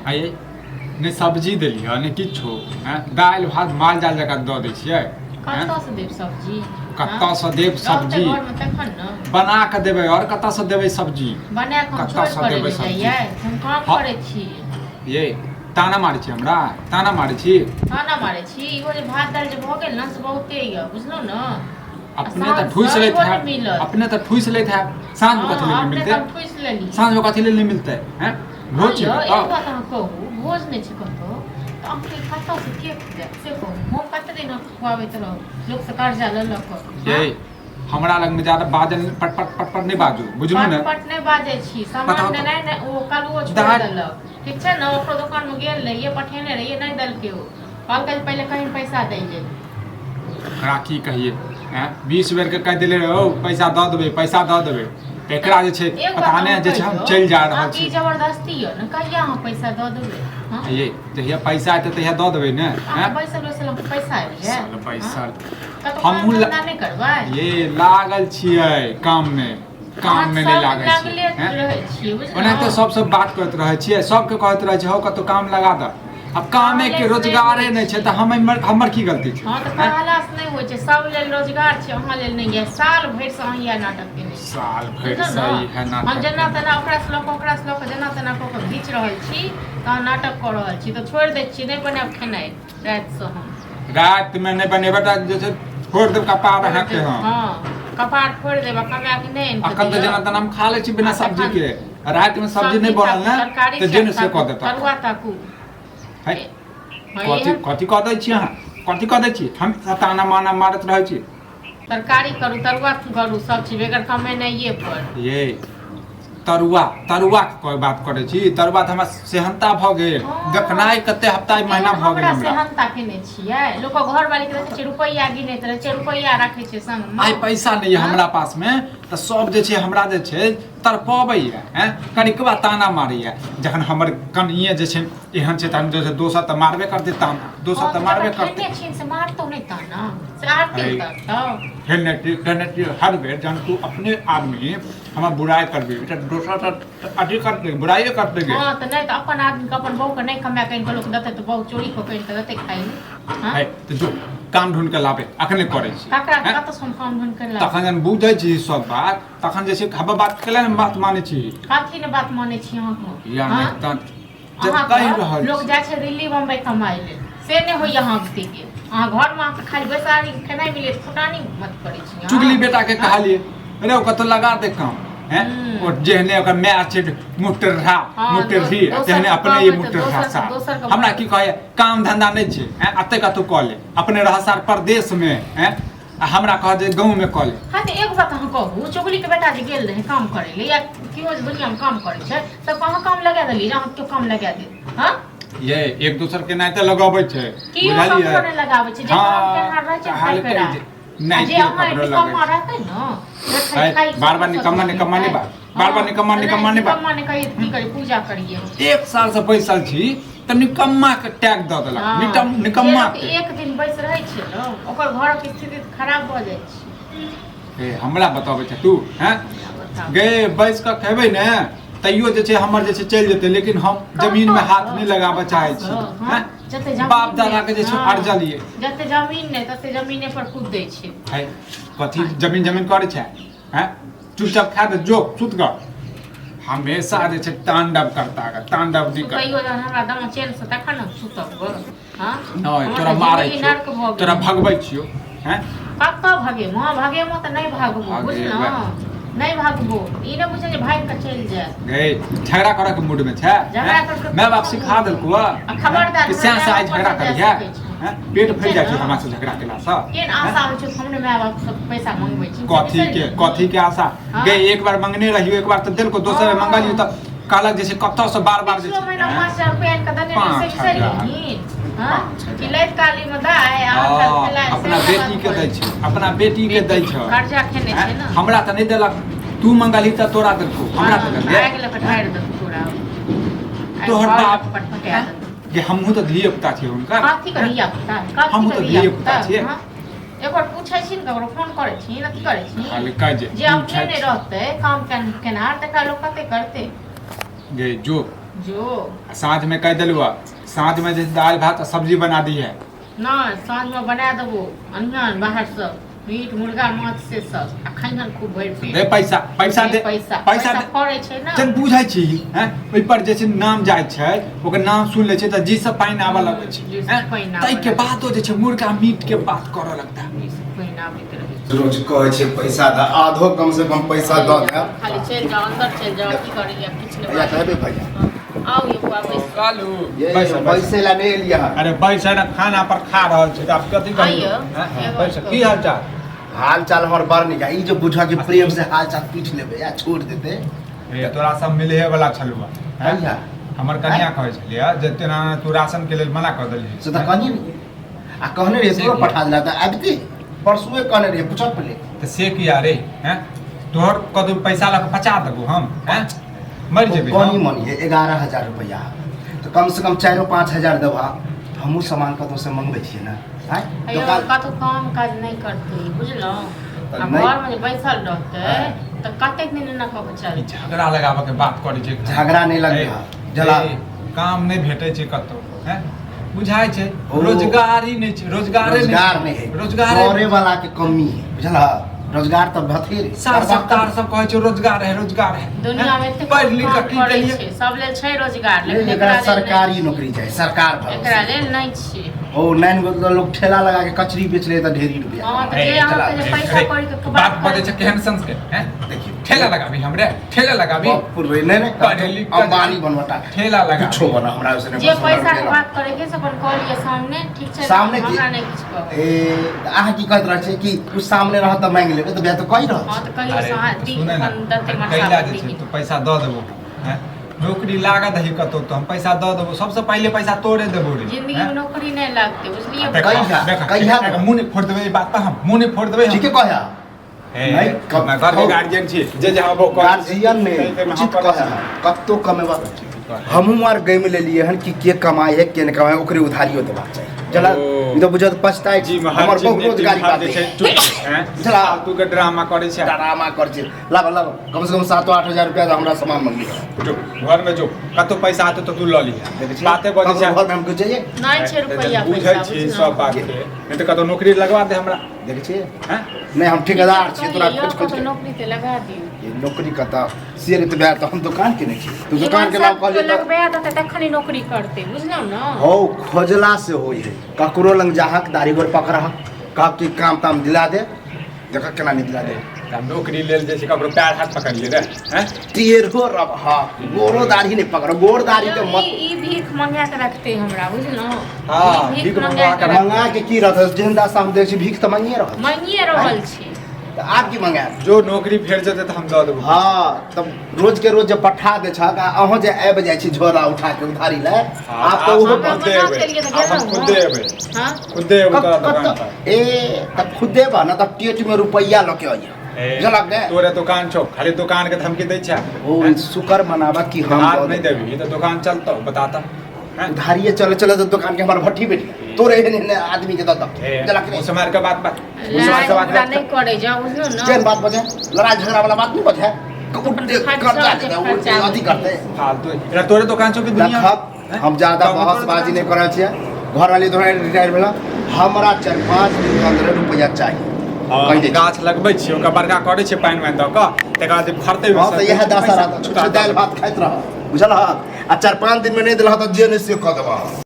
आइए नहि सब्जी देलियै नहि किछो। हैं, दालि भात माल जाल जकाँ दऽ दै छियै। हैं? कतऽसँ देब सब्जी? कतऽसँ देब रहतै सब्जी? घरमे तखन ने। बना कऽ देबै, आओर कतऽसँ देबै सब्जी? बना कऽ हम कतऽसँ छोड़ि करै देबै लए सब्जी? जाइयै? हम काम हाँ। करै छी। ये ताना मारै छी हमरा? ताना मारै छी? ताना मारै छी? इहो जे भात दालि जे भऽ गेल ने से बहुते यऽ, बुझलहुँ ने? अपने तऽ ठूसि लैत हैब, अपने तऽ ठूसि लैत हैब। साँझमे कथी लेल मिलतै? साँझमे कथी लेल नहि मिलतै? हैं, भोज छै? एक बात अहाँ कहू, भोज नहि छै कतहु तऽ अहाँके कतऽसँ के खुआएत से कहू। हम कते दिन खुआबैत रहब लोकसँ कर्जा लऽ लऽ कऽ? ये हमरा लगमे ज्यादा बाजल पट पट पट पट नहि बाजू, बुझलू ने? पट नहि बाजै छी। सामान नहि नहि, ओ कलुओ छोड़ि देलक, ठीक छै ने? ओकरो दोकानमे गेल रहियै, पठेने रहियै, नहि देलकै। ओ कहलकै पहिले कहीं पैसा दै लेल। ओकरा की कहिए? हैं, 20 बेर के कहि देले रहो, पैसा दऽ देबै, पैसा दऽ देबै। तऽ एकरा जे छै एक बात पता नहि अहाँ जे छै हम कहियौ, चलि जा रहल अहाँके छी। ई जबरदस्ती यऽ ने? कहिया अहाँ पैसा दऽ देबै? हँ? ये जहिया पैसा एतै तहिया दऽ देबै ने। अहाँ हैं, बैसल बैसल अहाँके पैसा आबि जायत? साला बैसल कतहु काम हमहूँ धंधा नहि करबै? ये लागल छियै काममे, काममे नहि अहाँ सब लागल लागले छियै। हैं? रहै छियै, बुझलहुँ? ओनाहिते सबसँ बात करैत रहै छियै, सबके कहैत रहै छियै, हौ कतहु काम लगा दऽ। आब कामे के रोजगारे नहि छै तऽ हम हमर की गलती छै? हँ, तऽ कहला से नहि होइ छै। सब लेल रोजगार छै, अहाँ लेल नहि यऽ। साल भरि से अहाँ इएह नाटक केने छी। साल भरि से इएह नाटक। हम जेना तेना ओकरा से लऽ कऽ, ओकरा से लऽ कऽ, जेना तेना कऽ कऽ घीच रहल छी, तऽ अहाँ नाटक कऽ रहल छी। तऽ छोड़ि दै छी, नहि बनायब खेनाइ रातिसँ हम। रातिमे नहि बनेबै तऽ जे छै फोड़ि देब कपार अहाँके हम। हँ, कपार फोड़ि देब। आ कमाए कऽ नहि आनि कऽ अखन तऽ जेना तेना हम खा लै छी बिना सब्जीके। रातिमे सब्जी नहि बनल ने तऽ जे ने से कऽ देता। तरुआ ताकू। है, कथी कथी कऽ दै छी अहाँ? कथी कऽ दै छी? हम ताना माना मारैत रहै छी। तरकारी करू, तरुआ करू, सब चीज बगैर कमेनाइए पर। ये तरुआ, तरुआ के बात करै छी। तरुआ तऽ हमरा सेहनता भऽ गेल। देखनाइ कते हफ्ता महीना भऽ गेल। हमरा सेहनता केने छियै? लोक घरवाली के देखै छियै रुपैआ गिनैत रहै छै, रुपैआ राखै छै संग। आइ पैसा नहि यऽ हमरा पासमे तऽ सब जे छै हमरा जे छै तड़पबैए, हैं, कनिकबा ताना मारैए। जखन हमर कनिए जे छै एहन छै तहन जे छै दोसर तऽ मारबे करतै ताना, दोसर तऽ मारबे करतै। से मारतौ नहि ताना, से आरती उतारतौ। हेने टेने हर बेर जहन तू अपने आदमी हमर बुराइ करबी तऽ दोसर तऽ अथी करतै, बुराइए करतै गे। हँ तऽ नहि तऽ अपन आदमीके अपन बहूके नहि कमा कऽ आनि कऽ लोक देतै तऽ बहू चोरी कऽ कऽ आनि कऽ देतै खाइ लए? है, तऽ जो काम ढूँढ कऽ लाबे, अखने करै छी। ककरा? कतऽसँ हम काम ढूँढ कऽ लाबे? तखन जहन बुझै छी सब बात तखन जे छै हवा बात केला ने बात मानै छी। कथी ने बात मानै छी अहाँके? या नहि तऽ जे कहि रहल लोक जाइ छै दिल्ली बम्बई कमाइ लेल, से नहि होइए अहाँके। अहाँ घरमे अहाँके खाली बैसारी खेनाइ मिले, फुटानी मत करै छी। चुगली बेटाके कहलियै रे कतौ लगा दे काम। हैं, ओ जेहने ओकर माय छै मुटरहा मुटरही, तेहने अपने ई मुटरहा सा। हमरा की कहैया, काम धंधा नहि छै। हैं, अते कतौ कऽ ले, अपने रह सार परदेशमे। हैं, आ हमरा कह जे गाँवमे कऽ ले। हँ तऽ एक बात अहाँ कहू, चुगलीके बेटा जे गेल रहै काम करै लए, या केओ जे दुनियामे काम करै छै, सबके अहाँ काम लगा देलियै? जे अहाँ केओ काम लगा देत? हँ ये एक दोसर के नाते लगाबै छै। केओ ककरो नहि लगाबै छै। जे काम केनहार रहै छै कहलकै खाइ जे नहि जे केओ अहाँ ककरो निकम्मा लगै छै। रहतै ने है, बार बार निकम्मा निकम्मा नहि बाज, बार बार निकम्मा निकम्मा नहि बाज। निकम्मा नहि कहिए तऽ की करिए? पूजा करिए। एक साल से बैसल छी तऽ निकम्मा के टैग दऽ देलक। निकम्मा के एक दिन बैस रहै छै ने, ओकर घरक स्थिति खराब भऽ जाइ छै। ए हमरा बताबै छै तू? हैं गे, बैस कऽ खेबै ने तैयो जे छै हमर जे छै चलि जेतै, लेकिन हम जमीन मे हाथ नहि लगाबऽ चाहै छी। हैं, बाप दादा के जे छै अरजल ये। जते जमीन नहि तते जमीने पर कूदै छै। है, कथी जमीन जमीन करै छै? हैं, चुपचाप खा दे, जो सुत ग। हमेशा जे छै तांडव करता ग, तांडव नहीं कर। सुतैयो जहन हमरा दम चैन से तखन ने सुतब ग। हँ नहीं, तोरा मारै छियो, तोरा भगबै छियो। हैं, कतऽ भगेबो? भगेबो तऽ नहि भागबो, बुझलहुँ? नहि भागबो। ई नहि बुझे जे भागि कऽ चलि जायब। गई झगड़ा करऽ के मूड में छै? माय बाप सिखा देलको खबरदार कि सैं से आइ झगड़ा करिहे। पेट फैल जाइ छै हमरा से झगड़ा केला से। केहन आशा होइ छै? हमरे माय बाप सब पैसा मंगबै छै। कथी के कथी के आशा गे? एक बार मंगने रहियो, एक बार तऽ देलको, दोसर बार मंगलियो तऽ कहलक जे छै कतऽ से बार बार जे छै महीना 5000 रुपया आनि कऽ देने रहियै, से बिसरि गेलही? कि लैत काली मे दाय अपना बेटी के दै छै, अपना बेटी के दै छै। कर्जा खेने छै ने। हमरा तऽ नहि देलक। तू मंगलही तऽ तोरा देलको, हमरा देलक? आगि लऽ कऽ ढारि देलको तोरा तोहर बाप जे। हमहूँ तऽ धिये पुता छियै हुनकर। कथी के धिया पुता? हमहूँ तऽ धिये पुता छियै। एक बार पूछै छी ने, ककरो फोन करै छी ने, की करै छी? हल्का जे जे अपने नहि रहतै काम केनहार, तकरा लोक कते करतै? गे जो जो आ साँझमे कहि देलहुँ साँझमे जे दालि भात आ सब्जी बना दिहे। नहि, साँझमे बना देबो, अनिहन बाहरसँ मीट मुर्गा माछ से सब, आ खैहन खूब भरि पेट। दे पैसा, पैसा दे। पैसा पैसा पैसा दे। फड़ै छै ने। जन बुझै छी हैं, ओहि पर जे छै नाम जाइ छै, ओकर नाम सुन लै छै तऽ जी से पानि आबऽ लगै छै। जी से हैं? पानि आबऽ ताहिके लगै। बादो जे छै मुर्गा मीट के बात करऽ लगता। ई सब पानि आबैत रहै छै। रोज कहै छै पैसा दऽ, आधो कम से कम पैसा दऽ दे। खाली चलि जाओ, अंदर चलि जाओ, की करैया किछु नहि। भैया कहबे भैया। आउ यौ बौआ, बैसू। कालू ये बैस बैस। बैसे ला नहि एलियै हन। अरे बैस ने, खाना पर खा रहल छी तऽ आब कथी कहियौ? आइयो, हैं? एगो बैस, की हाल चाल? हाल चाल हमर बड़ नीक है। ई जो बुझा के प्रेम से हाल चाल पूछ लेबै या छोड़ देते। हे तोरा सब मिलहे वाला छलुआ हैं? कहिया? हमर कनिया कहै छलियै जे तेना तू राशन के लेल मना कऽ देलही। से तऽ कहनी आ कहने रहियै, से तोरो किया? पठा देला तऽ आबिते परसुए कहने रहियै, पूछऽ पहिले। तऽ से किया रे हैं? तोहर कतौ पैसा लऽ कऽ पचा देबो हम हैं? मरि जेबै कनी हम? मनी है 11,000 रुपैआ, तऽ कम से कम 4-5 हजार देबा, हमहूँ सामान कतौ से मंगबै छियै ने आँय? अयो दोकान कतौ काम काज नहि करतै बुझलहुँ? तऽ आ नहि- घरमे जे बैसल रहतै तऽ कतेक दिन एना कऽ के ई चलतै? झगड़ा लगाबऽ के बात करै छै। झगड़ा नहि लगबै ए, जला। ए, काम नहि भेटै छै कतौ हैं? बुझाइ छै ओ। रोजगार ही नहि छै, रोजगारे नहि रोजगार नहि है, रोजगारे करे वाला के कमी है, बुझल? रोजगार तऽ भथेर सार सरकार सब कहै छै रोजगार है, रोजगार है। दुनिया मे एतेक पढ़ि लिख काम कऽ की करै केलियै? छै, सब लेल छै रोजगार, लेकिन एकरा एकरा लेल सरकारी नहि। नौकरी चाही, सरकार एकरा भरोसे। लेल नहि छै। ओ नाइन गो लोग ठेला लगा के कचरी बेच ले तऽ ढेरी रुपया। हँ तऽ ए, जे चला, अहाँके जे ए, पैसा अरे, कौड़ी के बात बजै छै केहन संस के हैं? देखियौ ठेला लगाबी हमरे, ठेला लगाबी? बाप रे, नहीं नहीं। पढ़े लिख के अंबानी बनवटा ठेला लगा कुछो बना, हमरा ओसे जे पैसा के बात करे के से अपन कऽ लिअ सामने, ठीक छै? सामने की? हमरा नहि किछु कहब। ए तऽ अहाँ की कहैत रहै छियै कि उ सामने रहत तऽ मांगि लेबै, तऽ वएह तऽ कहि रहल हँ छी। तऽ कहियो अरे सहा तऽ दी सुनै ने, अपन दते अरे मरसा कैला जे बत्ती छै के। तऽ पैसा दऽ देबो हैं? नौकरी लागत है कतौ तऽ हम पैसा दऽ देबो, सबसे पहिले पैसा तोरे देबो रे। जिंदगी हैं? में नौकरी नहि लागतै बुझलियै? देख, कहिया? देख, कहिया? देख, मुँह नहि फोड़ देबै ई बात पर, हम मुँह नहि फोड़ देबै हम। ठीके कहया। हे, नहीं, मैं घर के गार्जियन छी, जे जे हम गार्जियन ने उचित कहे, कतो कमेबा हमहूँ आर गमि लेलियै हन कि के कमाइ है के नहि कमाइ है, ओकरे उधारियो देबाक चाही जला। ओ। ई तऽ बुझत पछताइ जी में हर हमर चीज बहुत ने रोजगारी बात बात छै है। चुप हैं। बुझला? फालतू के ड्रामा करै छै। डरामा कर छै, लाब लाब, कम से कम 7-8 हजार रुपया तऽ हमरा सामान मंगली। जो घर में जो कतौ पैसा आतो तऽ तू लऽ लिहे। देखै छी बाते बजै छै। घर में हम गुजरिए नहि छै रुपैआ बुझै पैसा। छी बुझलहुँ? सब बात के, नहि तऽ कतौ नौकरी लगवा दे हमरा। देखै छियै? हैं? नहि, हम ठेकेदार छियै, तोरा कहियौ, खोज खोज कतौ के नौकरी तऽ लगा दियौ। ये नौकरी कतऽ से रे, तऽ वएह तऽ हम दुकान केने छी, तू दुकान के नाम कहलियै तऽ लगबा देतै तखन नौकरी करतै, बुझलहुँ ने? हौ, खोजला से होइ है, ककरो लग जाहक, दाढ़ी गोर पकड़हक, कहक कि काम ताम दिला दे, देखक केना नहि दिला दे। तऽ नौकरी लेल जे छै ककरो पैर हाथ पकड़िए रे हैं? टेढ़ो रब हा गोरो दाढ़ी नहि पकड़, गोर दाढ़ी के मत। ई ई भीख मंगा के रखते हमरा, बुझलहुँ? हाँ, ई भीख मंगा के रख- मंगा के की रहत? जेहन दासा हम देखै छी, भीख तऽ मंगिए रहल छी। मंगिए रहल छी। तऽ आब की मंगायब? जो नौकरी भेट जेतै तऽ हम दऽ देबो। हाँ, तब रोज के रोज जे पठा दे छक आ अहाँ जे आबि जाइ छी झोरा उठा के उधारी ले, आब तऽ ओहो हमरा बंद। खुदे मना एबै। केलियै तऽ आब हम गेलहुँ। खुदे एबै। हाँ खुदे एबै तोरा कत- दुकान कत- पर। ए तऽ खुदे बा ना तऽ टेट में रुपैया लऽ के अइहे। ए, बुझलक ने? तोरे दुकान छौ, खाली दुकान के धमकी दै छै। ओ शुक्र मनाबा कि हम हाथ दऽ नहीं देब। देबी तऽ दुकान चलतौ, बताता हैं? उधारिये चले चले तऽ दुकान के हमर भट्ठी बैठ गेल, तोरे एहन एहन आदमी के दऽ दऽ। ए, बुझलक ने? मुसमार के बात बात मुसमार लड़ाई के बात झगड़ा बात नहि करै जाउ, बुझलहुँ ने? केहन बात बजे, लड़ाई झगड़ा वाला बात नहीं बजे, उठते खर्चा कर्जा जे देते, खर्चा उठते अथी करते। फालतू एकरा तोरे दुकान छौ कि दुनिया? देखब हैं? हम ज्यादा गाँवमे तोरे बहसबाजी दुकान नहीं छौ? करै छियै। घर वाली तोरा रिटायर भेला, हमरा 4-5 दिन के अंदर रुपया चाही। हाँ, कहि दै छी। गाछ लगबै छियै, ओकरा बड़का करै छियै, पानि वानि दऽ कऽ, तकर बाद फड़तै। हँ तऽ इएह दशा रहत, छुच्छे दालि भात खाइत रह, बुझल? आ 4-5 दिन में नहि देलह तऽ जे नहि से कऽ देबह।